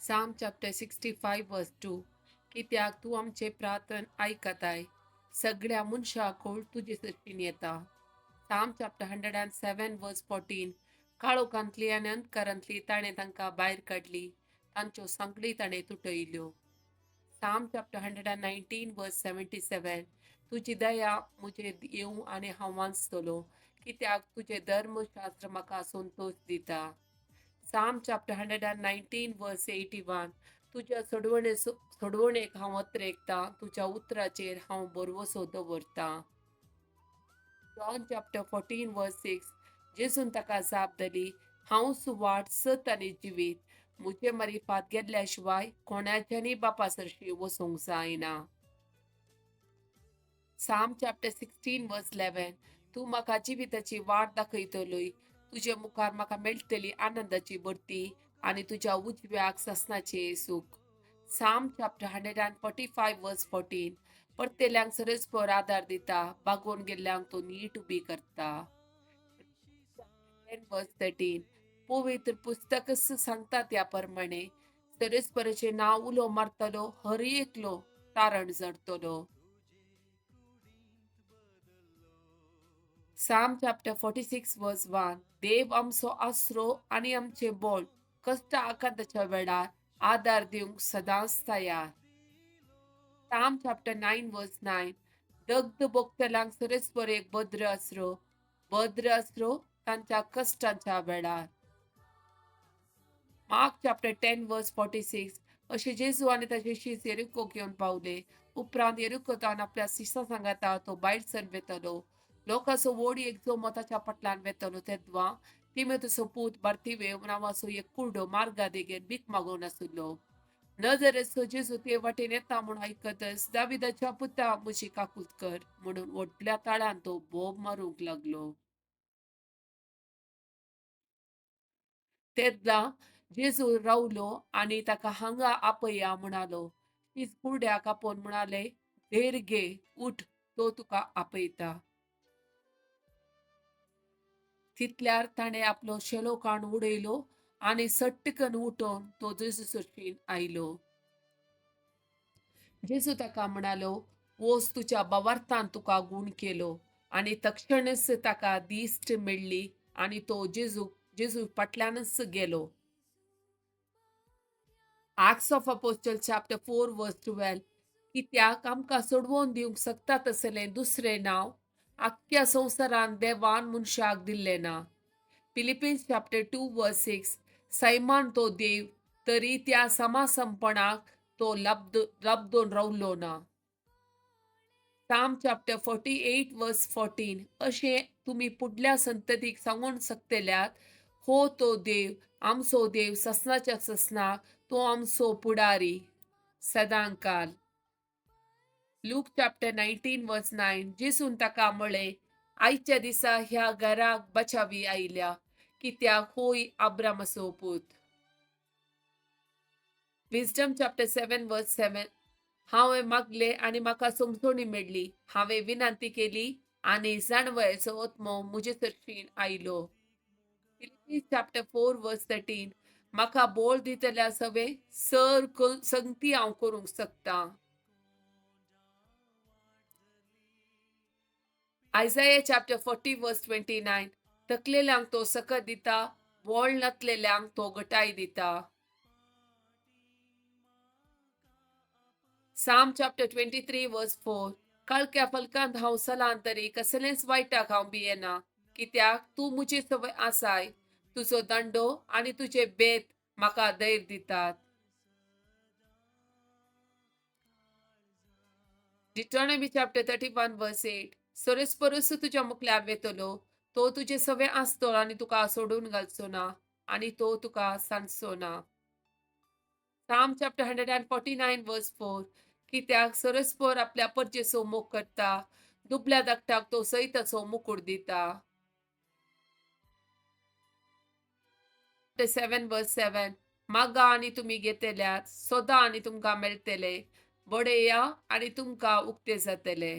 Psalm chapter 65 verse 2. कित्याक तूं आमचें प्रार्थन आयकताय, सगळ्या मनशां तुजे सरशीन येता. Psalm chapter 107 verse 14. काळोखांतली आनी अंधकारांतली ताणें तांकां भायर काडली, तांच्यो सांखळी ताणें तुटयल्यो. Psalm chapter 119 verse 77. तुजी दया म्हजेर येवं आनी हांव वांचतलो, कित्याक तुजें धर्मशास्त्र म्हाका संतोश दिता. Psalm chapter 119 verse 81. तुज्या सोडवणेक हांव अत्रेकतां, तुज्या उतराचेर हांव भरवसो दवरतां. John chapter 14 verse 6. जेजून ताका जाप दिली, हांवच वाट, सत आनी जिवीत, म्हजे मारिफात गेल्ल्या शिवाय कोणाच्यानी बापा सरशी वचूंक जायना. Psalm chapter 16 verse 11. तूं म्हाका जिविताची वाट दाखयतलोय, तुजे मुखार म्हाका मेळटली आनंदाची भरती आनी तुज्या उजव्याक सासणाचें सूख. Psalm chapter 145 verse 14. परतेल्यांक सरस्पर आदार दिता, बागोवन गेल्ल्यांक तो नीट उबी करता. 10 verse 13. पवित्र पुस्तकच सांगता त्या प्रमाणे सरस्पराचें नांव उलो मारतलो हर एकलो तारण जडतलो. Psalm chapter 46 verse 1. देव आमचो आसरो आनी आमचें बळ, कश्ट आकांताच्या वेळार आदार दिवंक सदांच तयार. Psalm chapter 9 verse 9. दग्ध भोगतल्यांक सरस्पर एक भद्र आसरो, भद्र आसरो तांच्या कश्टांच्या वेळार. Mark chapter 10 verse 46. अशें जेजू आनी ताचे शीस येरिकोक येवन पावले. उपरांत येरिकोतान आपल्या शिसां सांगाता तो भायर सरून वेतलो. लोकांचो व्हड एक जमो ताच्या फाटल्यान वेतलो तेदवा तिमेतचो पूत बार्तिमेव नांवाचो एक कुरडो मार्गा देगेर भीक मागून आशिल्लो. नजरेचो जेजू ते वाटेन येता म्हूण आयकतच, दाविदाच्या पुता, म्हजी काकूत कर म्हणून व्हडल्या ताळ्यान तो बोब मारूंक लागलो. तेदला जेजू रावलो आनी ताका हांगा आपया म्हणालो. तीच कुरड्याक आपोवन म्हणाले, धैर्य घे, उठ, तो तुका आपयता. तितल्यार ताणें आपलो शेलो काण उडयलो आनी सट्टकन उठोवन तो जेजू सरशीन आयलो. जेजू ताका म्हणालो, वोस, तुज्या भावार्थान तुका गूण केलो. आनी तक्षणच ताका दिश्ट मेळ्ळी आनी तो जेजू फाटल्यानच गेलो. Acts of Apostle chapter 4 verse 12. कित्याक आमकां सोडवोन दिवंक शकता तसलें दुसरें नांव आख्ख्या संवसारान देवान मनशाक दिल्लें ना. Philippians chapter 2 verse 6. सैमान तो देव, तरी त्या समासमपणाक तो लब्दोन रावलो ना. Psalm chapter 48 verse 14. अशें तुमी फुडल्या संततीक सांगूंक शकतल्यात, हो तो देव, आमचो देव, ससनाच्या ससनाक तो आमचो पुडारी सदांकाल. Luke chapter 19 verse 9. जेजून ताका म्हळें, आयच्या दिसा ह्या घराक बचावी आयल्या, कित्याक होय आब्रामाचो पूत. Wisdom chapter 7 verse 7. हांवें मागलें आनी म्हाका समजोणी मेळ्ळी, हांवें विनंती केली आनी जाणवयाचो आत्मो म्हजे सरशीन आयलो. Philippians chapter 4 verse 13. म्हाका बोळ दितल्या सवे सर संगती हांव करूंक शकता. Isaiah chapter 40 verse 29. तकलेल्यांक तो सकत दिता, बोळ नातलेल्यांक तो गटाय दिता. Psalm chapter 23 verse 4. काळख्या फलकांत हांव सलान तरी कसलेंच वायटाक हांव भियेना, कित्याक तूं म्हजे सवय आसाय, तुजो दंडो आनी तुजे बेत म्हाका धैर्य दितात. Deuteronomy chapter 31 verse 8. सरस तुज्या मुखल्यार वेतलो, तो तुजे सवे आसतलो आनी तुका सोडून घालचो ना आनी तो तुका सांजचो ना. Psalm chapter 149 verse 4. कित्याक सरस्पर आपल्या परजेचो मोग करता, दुबल्या धाकटाक तो सैताचो मुकूट दिता. 7 verse 7. मागा आनी तुमी घेतल्यात, सोदा आनी तुमकां मेळटले, बडया आनी तुमकां उक्ते जातले.